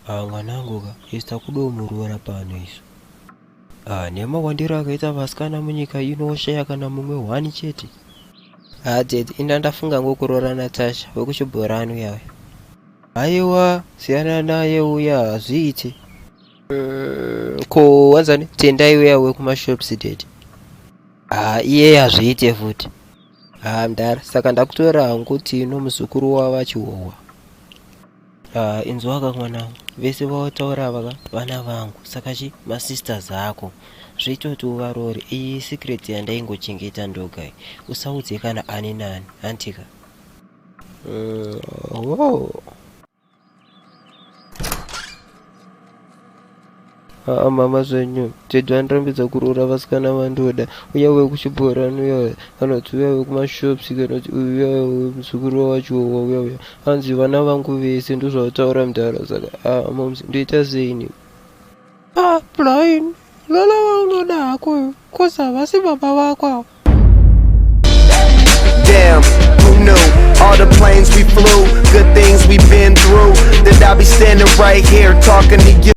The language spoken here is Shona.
Ah, mwanangu ka isu takudawo muroora pano isu. Ah, nemawandiro akaita vasikana munyika ino woshaya kana mumwe one chete. Ah, daddy, inda ndafunga ngokuroora Natasha wekuchibhorani uya uya. Haiwa, siyana naye uya hazviite. Ko wanzani Tendai uya wekumashops daddy. Ah, iye hazviite futi. Ah, mdara, saka ndakutora hangu Tino muzukuru wavaChihohwa. Ah, inzwaka mwanangu, vese vawataura ava ka vana vangu, saka chi masisters ako zvoita kuti uvarore. Iyi secret yandaingochengeta ndoga iyi, usaudze kana ani nani, hantika? Wow. Haa mama zvenyu tete vandirambidza kuroora vasikana vandoda uya wekuchibhorani uya kana kuti uya wekumashops kana kuti uya muzukuru wacho uya uya hanzi vana vangu vese ndozvavataura mudhara saka haa moms ndoita sei ini ah blind lola waunoda hako cause havasi baba vako ava. Damn, who knew? All the planes we flew, good things we've been through. That I'll be standing right here talking to you.